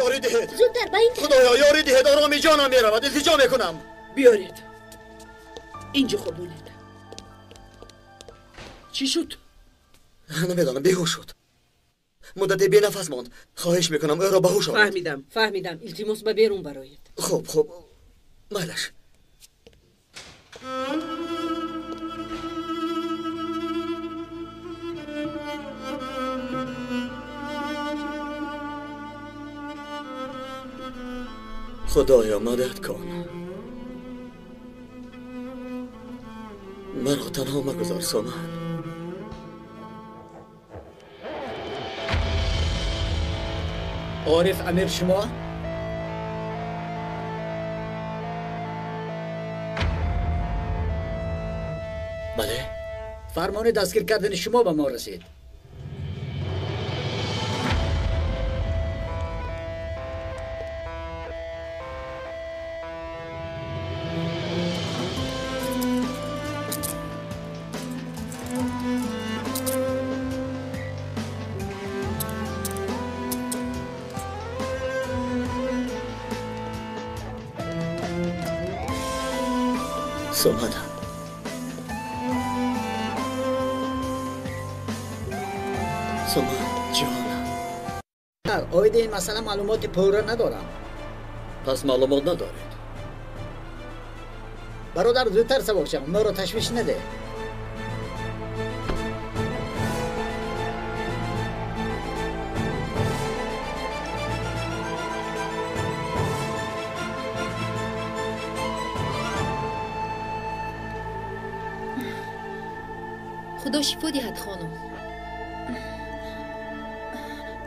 Ёрӣ диҳед. Зудтар ба ин тараф. Худоё, ёрӣ диҳед, ороми ҷонам меравад. Илтиҷо мекунам. Биёред. Инҷо хобонед. Чӣ шуд? Намедонам, беҳуш шуд. Муддате бенафас монд. Хоҳиш мекунам, ӯро ба ҳуш оред. Фаҳмидам, фаҳмидам. Илтимос, ба берун бароед. Хуб, хуб. Майлаш. Худоё, мадад кун. Маро танҳо магузор, Соман. Ориф Амир шумо? Бале. Фармони дастгир кардани шумо ба мо расид. Соман. Соман ҷонам. Оиди ин масъала маълумоти пурра надорам. Пас маълумот надоред. Бародар, зудтар савор шав, моро ташвиш наде. Худо шифо диҳад, хонум.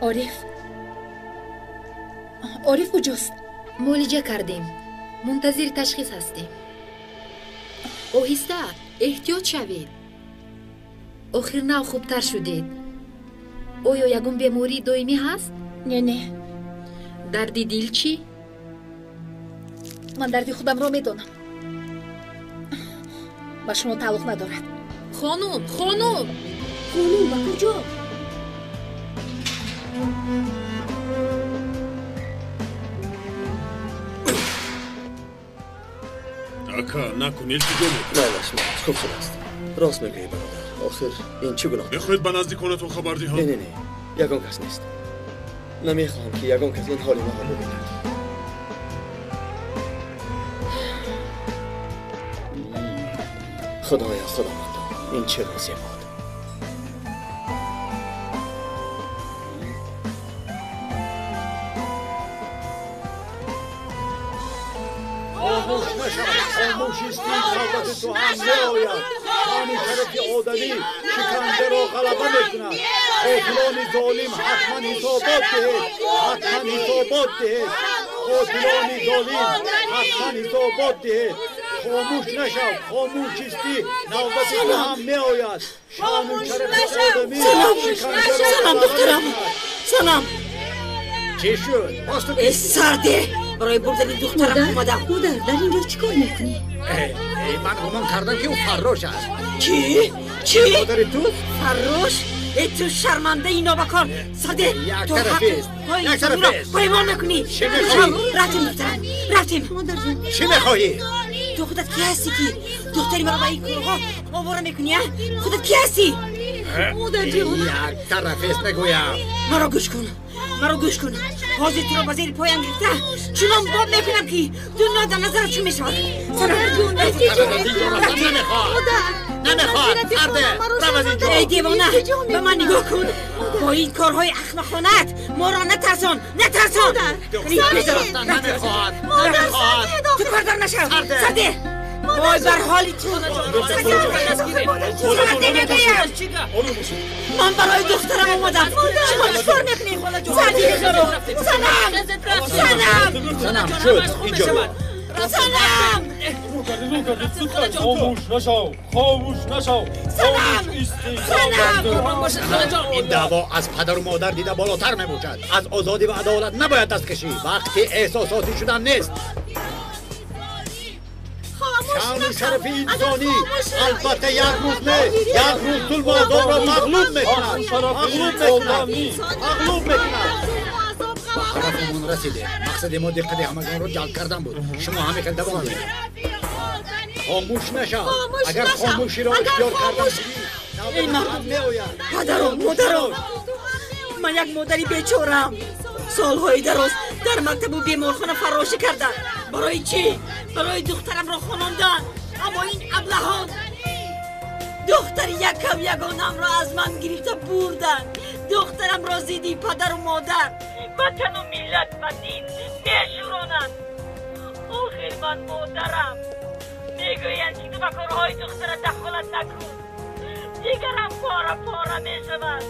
Ориф, Ориф куҷост? Муолиҷа кардем, мунтазири ташхис ҳастем. Оҳиста, эҳтиёт шавед. Охир нав хубтар шудед. Оё ягон бемории доимӣ ҳаст? Не, не. Дарди дил чӣ? Ман дарди худамро медонам. Ба шумо тааллуқ надорад. Хонум, хонум! Хонум, ба куҷо? Ака, накун, илтиҷо мекунам. Майлаш, майлаш, хуб шудааст. Рост мегӯӣ, бародар. Охир ин чӣ гуноҳ? Мехоҳед ба наздиконатон хабар диҳам? Не, не, не, ягон кас нест. Намехоҳам, ки ягон кас ин ҳоли маро бибинад. Худоё, худовандо, ин чӣ рӯзе буд? Хомӯш нашав, хомӯш истӣ, навбати ту ҳам меояд. Шаъну шарафи одамӣ шиканҷаро ғалаба мекунад. Қотилони золим ҳатман ҳисобот диҳед, ҳатман ҳисобот диҳед. Қотилони золим ҳатман ҳисобот диҳед. Хомӯш нашав, хомӯш истӣ, навбати ту ҳам меояд. Шаъну шарафи одамӣ шиканҷаро Санам, духтарам, Санам. Чӣ шуд? Боз ту Э, сарде, барои бурдани духтарам омадам. Модар, дар ин ҷо чӣ кор мекунӣ? Ман гумон кардам, ки ӯ фаррош аст. Чӣ? Чӣ? Модари туст? Фаррош? Э, ту шармандаи нобакор! Сарде, Як ту тарафист, як тарафист. поймол мекунӣ. Чӣ мехоҳӣ? Рафтем, духтарам, рафтем. Модарҷон, Чӣ мехоҳӣ? Ту худат кӣ ҳастӣ, ки духтари маро ба ин корҳо овора мекунӣ, а? Худат кӣ ҳастӣ? модарҷон. Як тарафист мегӯям. Маро гӯш кун, маро гӯш кун. Ҳозир туро ба зери поям гирифта чунон боб мекунам, ки дунё дар назарат чун мешавад. Модарҷон, Намехоҳад. Модар, Намехоҳад. Сарде, рав аз инҷо. Эй девона, Илтиҷо ба ман мекунам. нигоҳ кун. Бо ин корҳои ахмақонаат моро натарсон, натарсон. Намехоҳад. Намехоҳад. Ту кордор нашав. Сарде. Сарде, вой бар ҳоли ту. Сарде мегӯям, ман барои духтарам омадам. Шумо чӣ кор мекунед? Сарде, Санам, Санам, Санам, шуд, инҷо бо. Санам, Хомӯш нашав, хомӯш нашав. Санам, Санам. Ин даъво аз падару модар дида болотар мебошад. Аз озодӣ ва адолат набояд даст кашид. Вақти эҳсосотӣ шудан нест. Шаъну шарафи инсонӣ албатта як рӯз не, як рӯз зулму азобро мағлуб мекунад, мағлуб мекунад, мағлуб мекунад. ҳадафамон расидем. Мақсади мо диққати ҳамагонро ҷалб кардан буд. Шумо ҳамин хел давом диҳед. Хомӯш нашав. Агар хомӯширо ихтиёр кардан эй мардум, падарон, модарон, ман як модари бечораам. Солҳои дароз дар мактабу беморхона фаррошӣ кардам. Барои чӣ? Барои духтарамро хонондан. Аммо ин аблаҳон духтари якам ягонамро аз ман гирифта бурданд. Духтарамро зидди падару модар, ватану миллат ва дин мешӯронанд. Охир ман модарам. Мегӯянд, ки ту ба корҳои духтара дахолат накун, дигарам пора пора мешавад.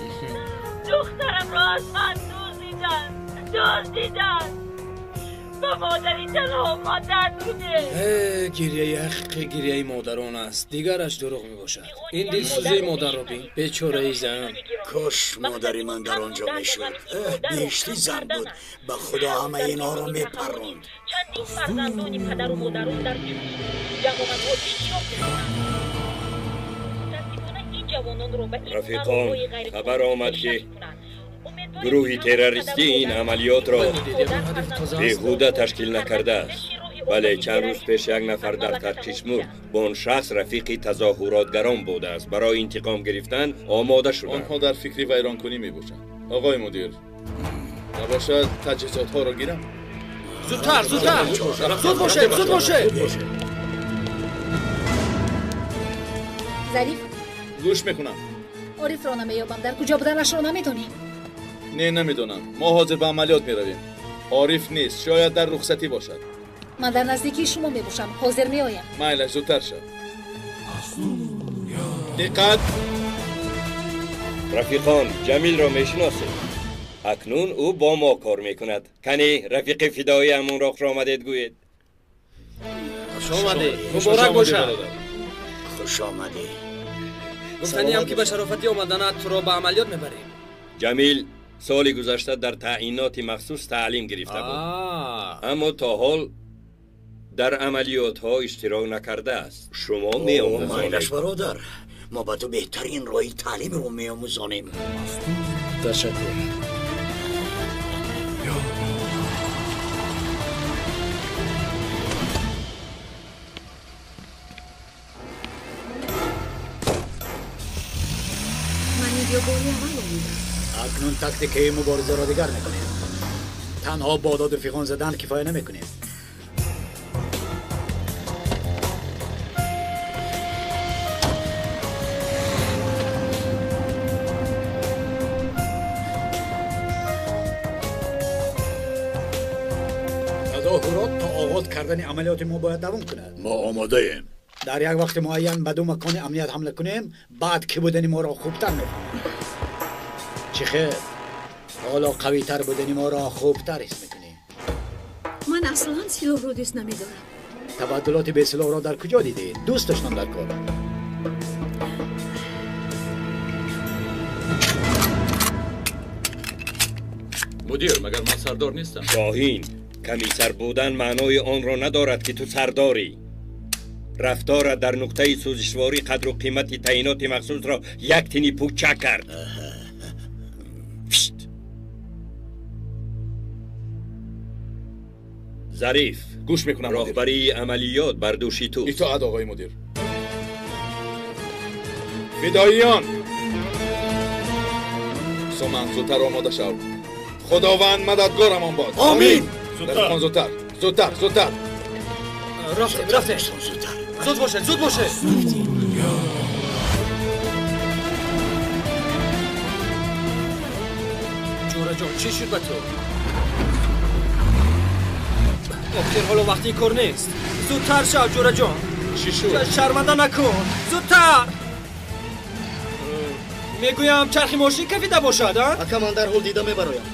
Духтарамро аз ман дуздиданд, дуздиданд. Ба модари танҳо мадад кунед. Гирияи ҳақиқӣ гирияи модарон аст, дигараш дурӯғ мебошад. Ин дилсӯзии модарро бин, бечораи зан. Кош модари ман дар он ҷо мешуд. Беҳишти зан буд. Ба худо ҳамаи инҳоро мепарронд. Чандин фарзандони падару модарон дар чунин ҷамоатҳо иштирок мекунанд. Рафиқон, хабар омад, ки гурӯҳи террористӣ ин амалиётро беҳуда ташкил накардааст. Бале, чанд рӯз пеш як нафар дар таркиш мурд. Бо он шахс рафиқи тазоҳуротгарон будааст. Барои интиқом гирифтан омода шуданд. Онҳо дар фикри вайронкунӣ мебошанд. Оғои мудир, набошад таҷҳизотҳоро гирам? Зудтар, зудтар, зуд бошед, зуд бошед. Зариф, гӯш мекунам. Орифро намеёбам. Дар куҷо буданашро намедонӣ? Не, намедонам. Мо ҳозир ба амалиёт меравем. Ориф нест, шояд дар рухсатӣ бошад. Ман дар наздикии шумо мебошам, ҳозир меоям. Майлаш, зудтар шав. Диққат! Рафиқон, Ҷамилро мешиносед. Акнун ӯ бо мо кор мекунад. Кани, рафиқи фидоӣ, ҳамонро хуш омадед гӯед. Хуш омадед, муборак бошад. Хуш омадед. Гуфтаниам, ки ба шарофати омаданат туро ба амалиёт мебарем. Ҷамил соли гузашта дар таъиноти махсус таълим гирифта буд, аммо то ҳол дар амалиётҳо иштирок накардааст. Шумо меомӯзонед. Майлаш, бародар, мо ба ту беҳтарин роҳи таълимро меомӯзонем. Ташаккур. Акнун тактикаи муборизаро дигар мекунем. Танҳо бо доду фиғон задан кифоя намекунем. Тазоҳурот то оғоз кардани амалиёти мо бояд давом кунад. Мо омодаем. Дар як вақти муайян ба ду макони амният ҳамла кунем, баъд кӣ будани моро хубтар мефаҳмем. Чӣ хел? Ҳоло қавитар будани моро хубтар ҳис мекунем. Ман аслан силоҳро дӯст намедорам. Табаддулоти бесилоҳро дар куҷо дидед? Дӯст доштам дар кор. Мудир, магар ман сардор нестам? Шоҳин, комиссар будан маънои онро надорад, ки ту сардорӣ. Рафторат дар нуқтаи сӯзишворӣ қадру қимати таъиноти махсусро як тини пӯчак кард. Зариф, гӯш мекунам. Роҳбарии амалиёт бар дӯши туст. Итоат, оғои мудир. Фидоиён, суман, зудтар омода шав. Худованд мададгорамон бод. Омин. Зудтар, зудтар, зудтар. Рафтем, рафтем, зуд бошед, зуд бошед. Ҷӯраҷон, чӣ шуд ба ту? Охир ҳоло вақти кор нест. Зудтар шав, ҷӯраҷон. Чӣ шуд? Шарманда накун, зудтар. Мегӯям, чархи мошин кафида бошад. Ака, ман дарҳол дида мебароям.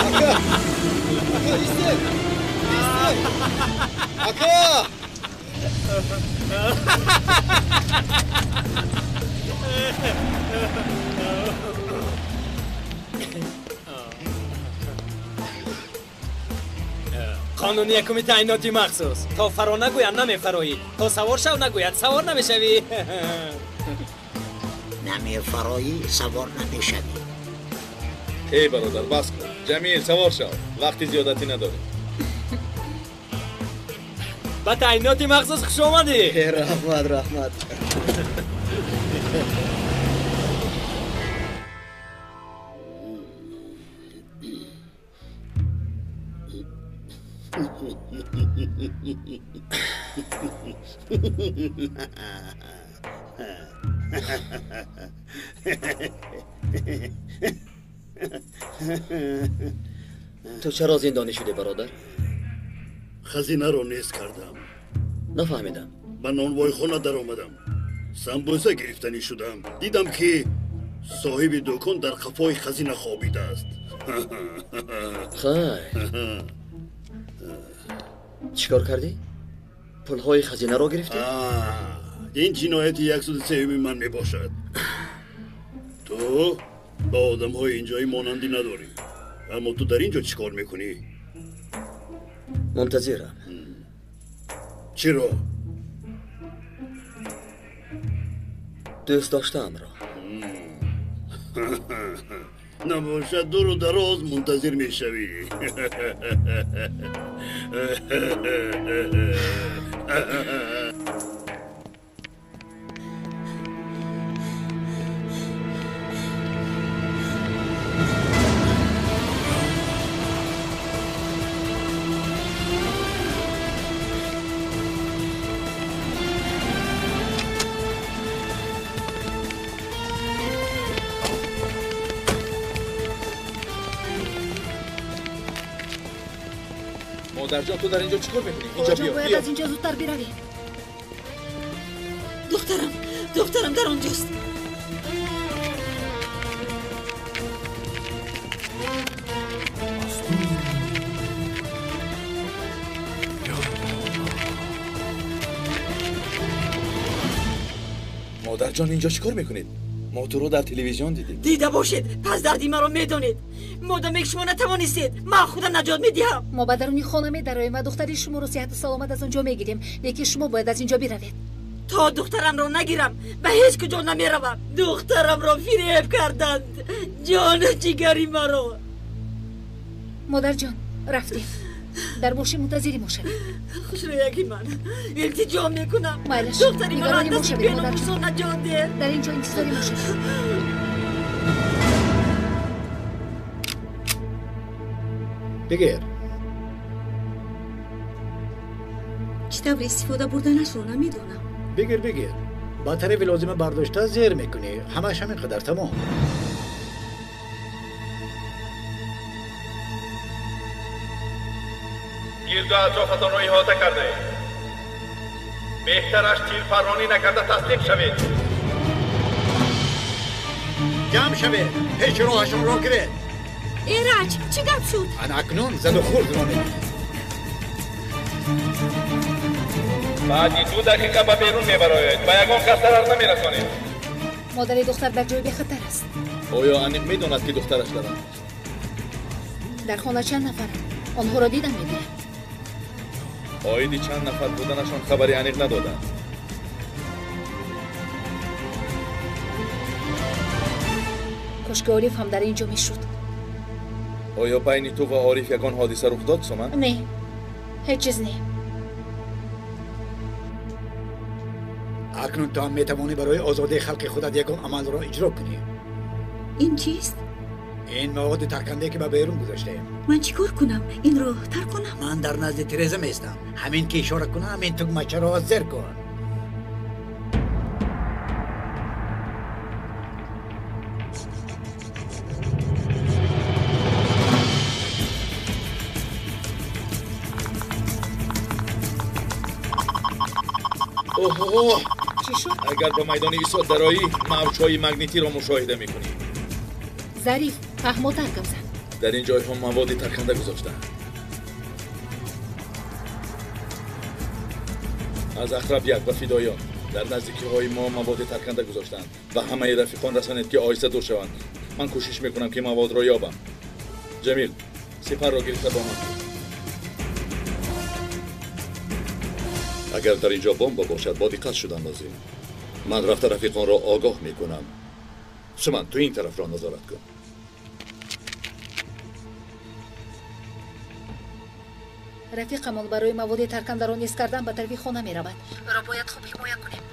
Ака, истед, истед, ака! Қонуни якуми таъиноти махсус: то фаро нагӯянд, намефароӣ, то савор шав нагӯяд, савор намешавӣ. Намефароӣ савор намешавӣ. Эй бародар, бас кун. Ҷамил, савор шав. Вақти зиёдатӣ надорем. Ба таъиноти махсус хуш омадӣ. Раҳмат, раҳмат. Ту чаро зиндонӣ шудӣ, бародар? Хазинаро нест кардам. Нафаҳмидам. Ба нонвойхона даромадам. Самбӯса гирифтанӣ шудам. Дидам ки соҳиби дукон дар қафои хазина хобидааст. Хайр. Чӣ кор кардӣ? Пулҳои хазинаро гирифтӣ? Ин ҷинояти 103-юми ман мебошад. Ту ба одамҳои инҷоӣ монандӣ надорӣ. Аммо ту дар ин ҷо чӣ кор мекунӣ? Мунтазирам. Чиро? Дӯст доштаамро. Набошад, дуру дароз мунтазир мешавӣ. مادرجان، تو در اینجا چیکار میکنی؟ اینجا بیا. باید از اینجا زودتر برویم. دخترم، دخترم در آنجاست. مادرجان، اینجا چیکار میکنید؟ ما تو رو در телевизион дидем. Дида бошед, пас дарди маро медонед. Модоме ки шумо натавонистед, ман худам наҷот медиҳам. Мо ба даруни хона медароем ва духтари шуморо сиҳату саломат аз он ҷо мегирем, лекин шумо бояд аз ин ҷо биравед. То духтарамро нагирам, ба ҳеҷ куҷо намеравам. Духтарамро фиреб карданд. Ҷону ҷигари маро. Модарҷон, рафтем. Дар мошин мунтазири мо шавед. Хушрӯяки ман, илтиҷо мекунам. Майлаш, духтари маро нигарони мо аз дасти шавед, беномусо модарҷон. наҷот деҳ. Дар ин ҷо интизори мо шавед. Бигир. Чӣ тавр истифода бурданашро намедонам. Бигир, бигир. Ба тарафи лозима бардошта зер мекунӣ. Ҳамаш ҳамин қадар, тамом. Гирду атрофатонро иҳота кардаед. Беҳтараш тирпарронӣ накарда таслим шавед. Ҷамъ шавед, пеши роҳашонро гиред. Эраҷ, чӣ гап шуд? Ана акнун заду хурдро мебинед. Баъди 2 дақиқа ба берун мебароед. Ба ягон кас зарар намерасонед. Модари духтар дар ҷои бехатар аст. Оё аниқ медонад ки духтараш дар он? Дар хона чанд нафаранд? Онҳоро дидам мегӯям. Оиди чанд нафар буданашон хабари аниқ надоданд. Кошки Ориф ҳам дар ин ҷо мешуд. Оё байни ту ва Ориф ягон ҳодиса рух дод, Суман? Не, ҳеҷ чиз не. Акнун ту ҳам метавонӣ барои озодии халқи худат ягон амалро иҷро кунӣ. Ин чист? Ин маводи таркандае ки ба берун гузоштаем. Ман чӣ кор кунам? Инро тар кунам? Ман дар назди тиреза меистам. Ҳамин ки ишора кунам, ин тугмачаро зер кун. Оҳ! Чӣ шуд? Агар ба майдони Исо дароӣ, мавҷҳои магнитиро мушоҳида мекунӣ. Зариф, фаҳмотар гап зан. Дар ин ҷойҳо маводи тарканда гузоштаанд. Аз Ақраб 1 ба фидоён. Дар наздикиҳои мо маводи тарканда гузоштаанд. Ба ҳамаи рафиқон расонед ки оҳиста дур шаванд. Ман кӯшиш мекунам ки маводро ёбам. Ҷамил, сипарро гирифта бо ман. Агар дар инҷо бомба бошад, бо диққат шудан лозим. Ман рафта рафиқонро огоҳ мекунам. Суман, ту ин тарафро назорат кун. Рафиқамон барои маводи таркандаро низ кардан ба тарафи хона меравад. Ӯро бояд хуб ҳимоя кунем.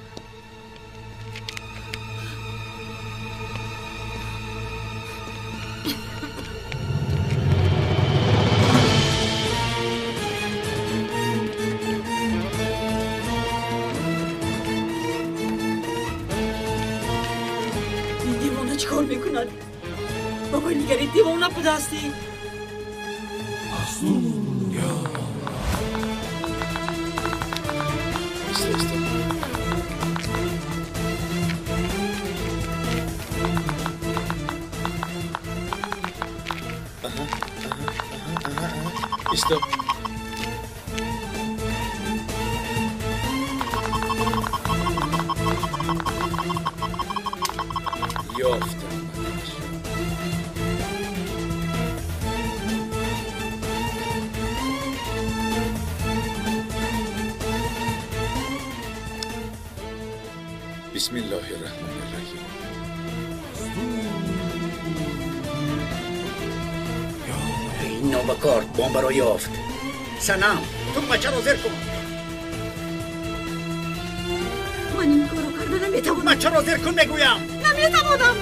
Ин девона чӣ кор мекунад? Бобои нигари, девона будаастӣ? Исто. Ёфтам. Бисмиллоҳи раҳмони раҳим. Ин нобакор бомбаро ёфт. Санам, тугмачаро зер кун. Ман ин корро карда наметавонам. Тугмачаро зер кун мегӯям. Наметавонам.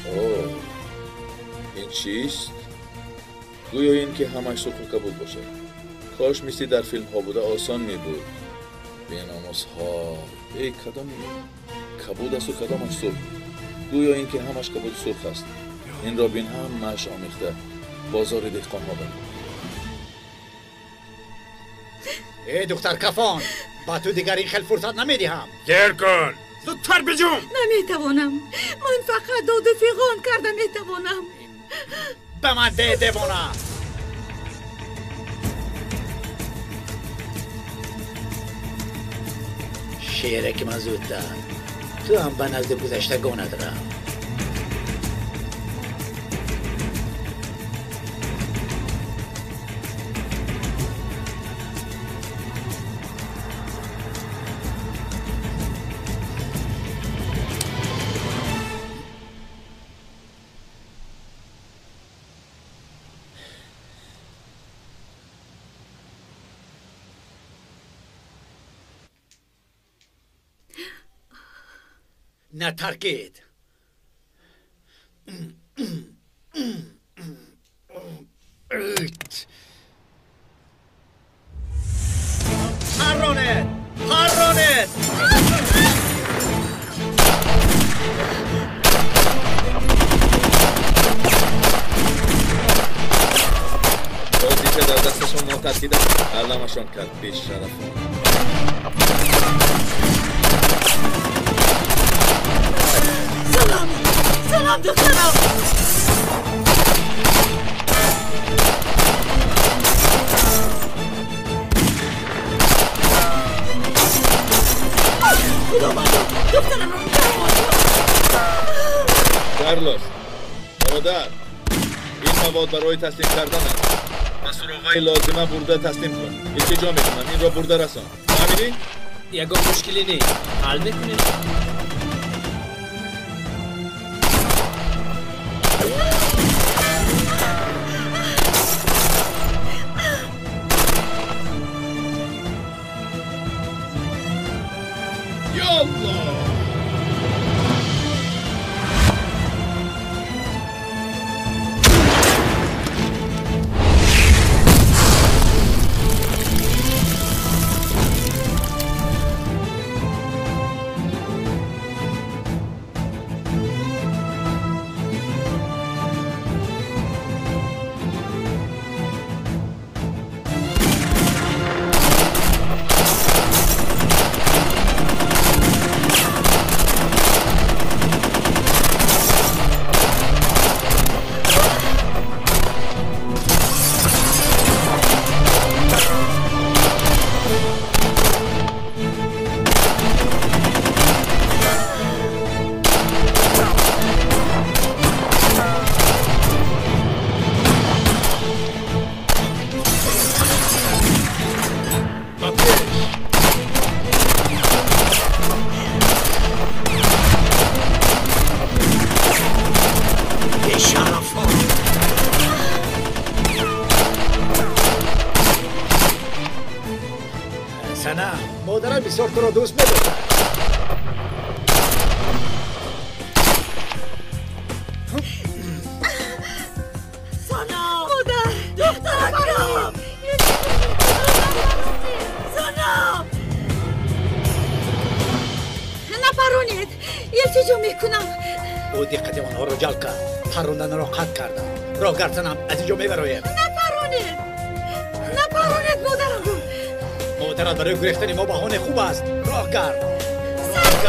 О, ин чист? Гӯё ин ки ҳамаш сурху кабуд бошад. Кош мисли дар филмҳо буда осон мебуд. Беномусҳо, эй, кадом кабуд асту кадомаш сурх? Гӯё ин ки ҳамаш кабуду сурх аст. Инро бин, ҳамааш омехта. Бозори деҳқонҳо бар. Эй духтаркафон, ба ту дигар ин хел фурсат намедиҳам. Зер кун, зудтар биҷум. Наметавонам. Ман фақат доду фиғон карда метавонам. Ба ман де, девона. Шере ки ман зудтар, ту ҳам ба назди гузаштагонат рав. Натаркид. Парронед! Парронед! Бозича дар дасташон нотаркида алламашон кард бешарафон. Салам! Салам, духтарам! Худовандо, духтарамро даровард! Карлос, бародар, ин мавод барои таслим кардан аст. Ба суроғаи лозима бурда таслим кун. Илтиҷо мекунам, инро бурда расон. Фаҳмидӣ? Ягон мушкиле нест. Ҳал мекунем. Ялло! бисёр туро дӯст медорад. Сана! Модар! Духтаракам! Сана! Напаронед! Илтиҷо мекунам. Ӯ диққати онҳоро ҷалб кард. Парронданро қатъ кардам. Роҳ гарданам, аз инҷо мебароем. Напаронед! Напаронед, модарам! Модарат барои гурехтани мо баҳонаи хуб аст. Роҳ гард! Сард!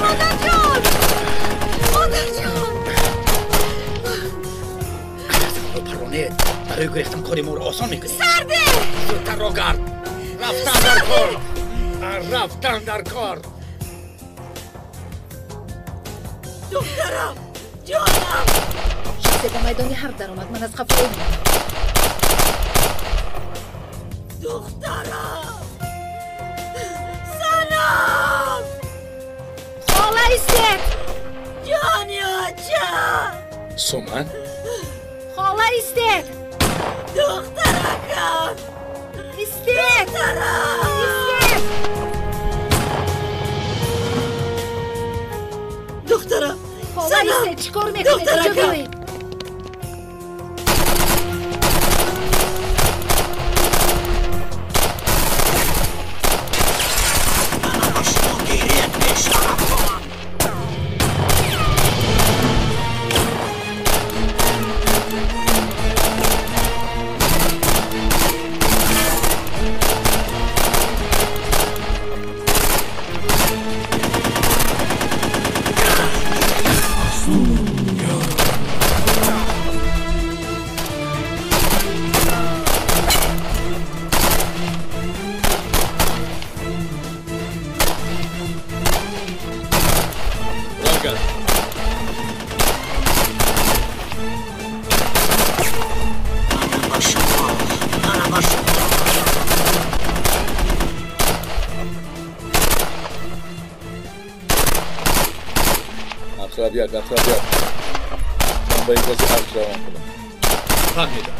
Модарҷон! Модарҷон! Агар парронед, барои гурехтан кори моро осон мекунед. Сарде! Зудтар роҳ гард! Рафтан дар кор! Рафтан дар кор! Духтарам! Ҷонам! Шахсе ба майдони ҳарб даромад. Ман аз қафо омадам. Духтарам! Санам! Хола, истед! Ҷони оча! Суман? Хола, истед! Духтаракам! Истед! Духтарам! Истед! Духтарам! Хола, истед! Чӣ кор мекунед? Инҷо биёед! Ақраб як, ақраб як. Ман ба ин кози арш равон кунам. Фаҳмидам.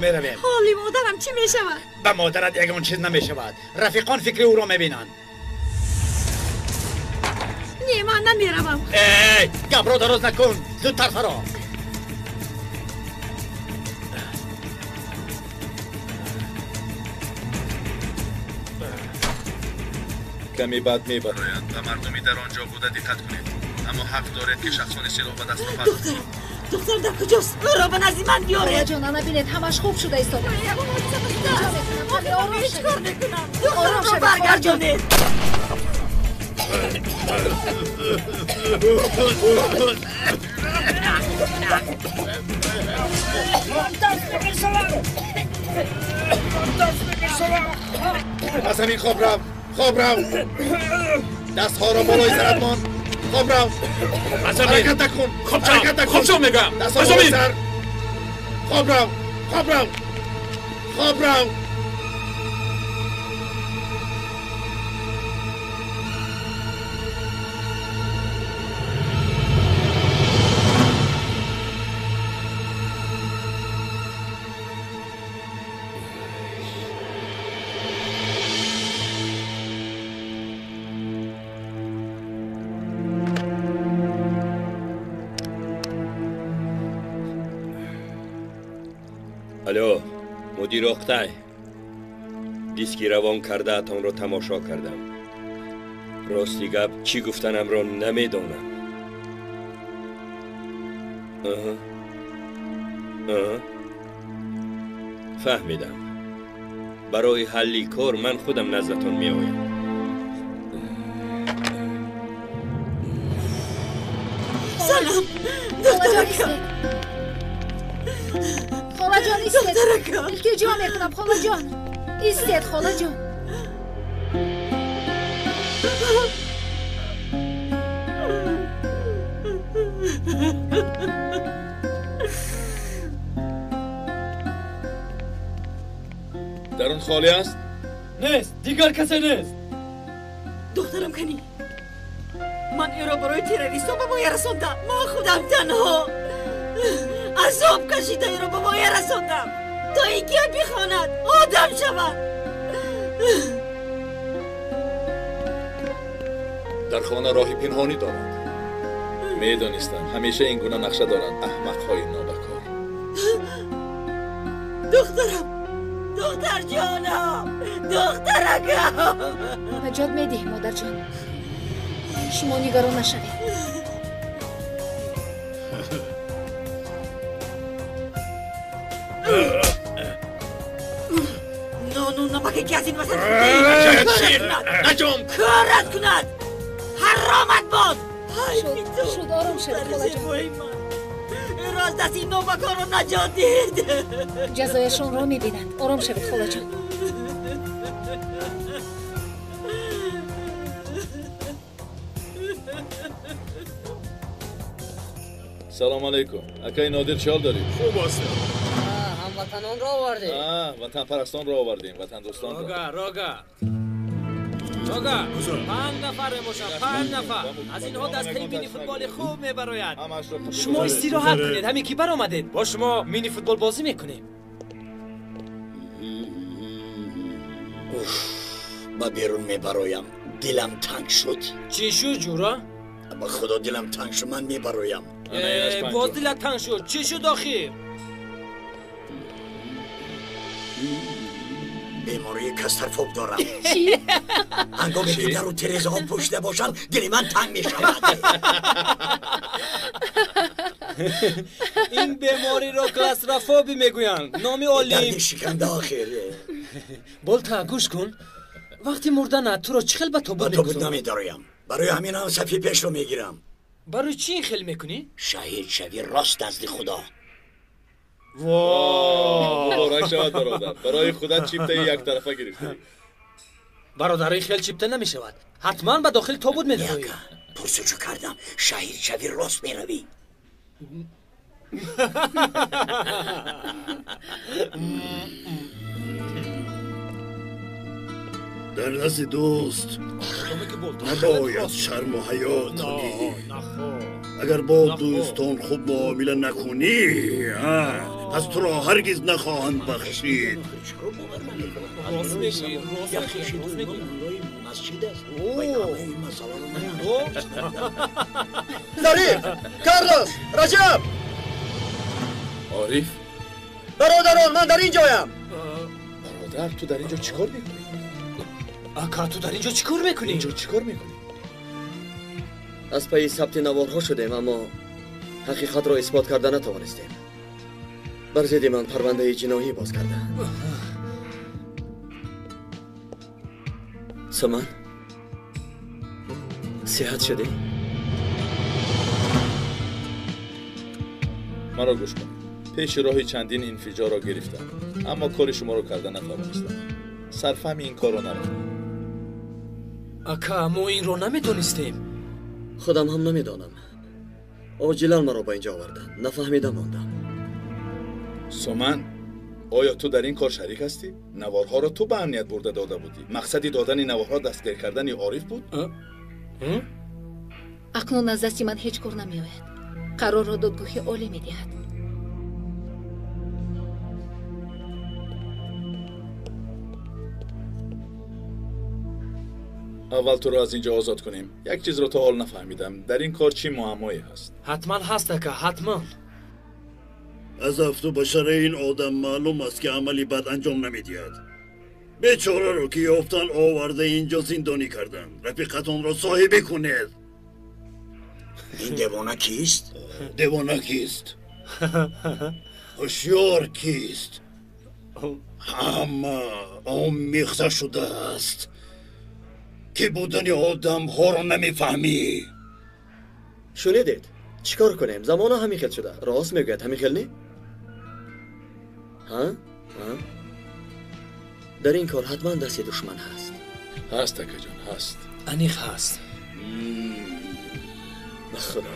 Меравем. Ҳоли модарам чӣ мешавад? Ба модарат ягон чиз намешавад. Рафиқон фикри ӯро мебинанд. Не, ман намеравам. Эй, гапро дароз накун, зудтар фаро. Каме баъд мебарояд. Ба мардуми дар он ҷо буда диққат кунед. Аммо ҳақ доред, ки шахсони силоҳ ба дастро пас. Духтарам! Духтарам дар куҷост? Ӯро ба назди ман биёред. Холаҷон, ана бинед, ҳамаш хуб шуда истодааст. Ҳеҷ кор мекунам. Духтарамро баргардонед. Аз ҳамин хоб рав, хоб рав. Дастҳоро болои сарат мон. Хоб рав. Ҳаракат накун. Ҳаракат накун. Хоб шав мегӯям. Дастҳо болои сар. Хоб рав, хоб рав, хоб рав. Алло, мудир Оқтай. Диски равон кардаатонро тамошо кардам. Рости гап, чӣ гуфтанамро намедонам. Фаҳмидам. Барои ҳалли кор ман худам наздатон меоям. Салом, духтаракам. Холаҷон, истед. Илтиҷо мекунам, холаҷон. Истед, холаҷон. Дарун холӣ аст? Нест, дигар касе нест. Духтарам кани. Ман ӯро барои террористҳо ба воя расондам. Ман худам танҳо азоб кашида ӯро ба воя расондам, то ин ки бихонад, одам шавад. Дар хона роҳи пинҳонӣ дорад. Медонистам, ҳамеша ин гуна нақша доранд аҳмақҳои нобакор. Духтарам, духтарҷонам, духтаракам. Наҷот медиҳ, модарҷон. Шумо нигарон нашавед. Нону намаке ки аз ин васат хӯрдаӣ корат кунад, ҳаромат бод. Шуд, ором шавед, холаҷон. Ӯро аз дасти ин нобакорон наҷот диҳед. Ҷазояшонро мебинанд. Ором шавед, холаҷон. Салом алейкум. Акай Нодир, чӣ ҳол дорӣ? Хуб ҳастам. Ҳамватанонро овардем. Ватанпарастонро овардем, ватандӯстонро. Рога, рога. Рога, 5 нафар мебошанд, 5 нафар. Аз инҳо дастаи мини футболи хуб мебарояд. Шумо истироҳат кунед, ҳамин ки баромадед, бо шумо мини футбол бозӣ мекунем. Уф, ба берун мебароям. Дилам танг шуд. Чӣ шуд, ҷура? Ба худо дилам танг шуд, ман мебароям. Боз дилат танг шуд. Чӣ шуд охир? Бемории клаустрофоб дорам. Ҳангоме ки дару тирезаҳо пӯшида бошанд, дили ман танг мешавад. Ин бемориро клаустрофобӣ мегӯянд. Номи олим. Дарди шиканда охир. Болта, гӯш кун. Вақти мурданат туро чӣ хел ба тобут мегузоранд? Ба тобут намедароям. Барои ҳамин ҳам сафи пешро мегирам. Барои чӣ ин хел мекунӣ? Шаҳид шавӣ рост назди Худо. Муборак шавад, бародар. Барои худат чиптаи яктарафа гирифтӣ. Бародар, ин хел чипта намешавад. Ҳатман ба дохили тобут медароӣ. Пурсуҷӯ кардам, шаҳид шавӣ рост меравӣ. Дар назди дӯст набояд шарму ҳаё кунӣ. Агар бо дӯстон хуб муомила накунӣ, пас туро ҳаргиз нахоҳанд бахшид. Зариф, Карлос, Раҷаб! Ориф? Бародарон, ман дар ин ҷоям. Бародар, ту дар ин ҷо чӣ кор мекунӣ? Ака, ту дар ин ҷо чӣ кор мекунӣ? Инҷо чӣ кор мекунӣ? Аз пайи сабти наворҳо шудем, аммо ҳақиқатро исбот карда натавонистем. Бар зидди ман парвандаи ҷиноӣ боз карданд. Суман, сиҳат шудӣ? Маро гӯш кун. Пеши роҳи чандин инфиҷорро гирифтам, аммо кори шуморо карда натавонистам. Сарфаҳми ин корро нарафтам. Ака, мо инро намедонистем. Худам ҳам намедонам. Оҷилан маро ба инҷо оварданд. Нафаҳмида мондам. Суман, оё ту дар ин кор шарик ҳастӣ? Наворҳоро ту ба амният бурда дода будӣ. Мақсади додани наворҳо дастгир кардани Ориф буд? Акнун аз дасти ман ҳеҷ кор намеояд. Қарорро додгоҳи олӣ медиҳад. Аввал туро аз ин ҷо озод кунем. Як чизро то ҳол нафаҳмидам. Дар ин кор чӣ муаммое ҳаст? Ҳатман ҳаст, ака, ҳатман. Аз афту башараи ин одам маълум аст, ки амали бад анҷом намедиҳад. Бечораро ки ёфтан оварда инҷо зиндонӣ карданд. Рафиқатонро соҳибӣ кунед. Ин девона кист? Девона кист? Ҳушёр кист? Ҳама омехта шудааст. Ки будани одамҳоро намефаҳмӣ. Шунидед, чӣ кор кунем? Замона ҳамин хел шуда. Рост мегӯяд, ҳамин хел не? Ҳа? Ҳа? Дар ин кор ҳатман дасти душман ҳаст. Ҳаст, акаҷон, ҳаст. Аниқ ҳаст. Ба худо.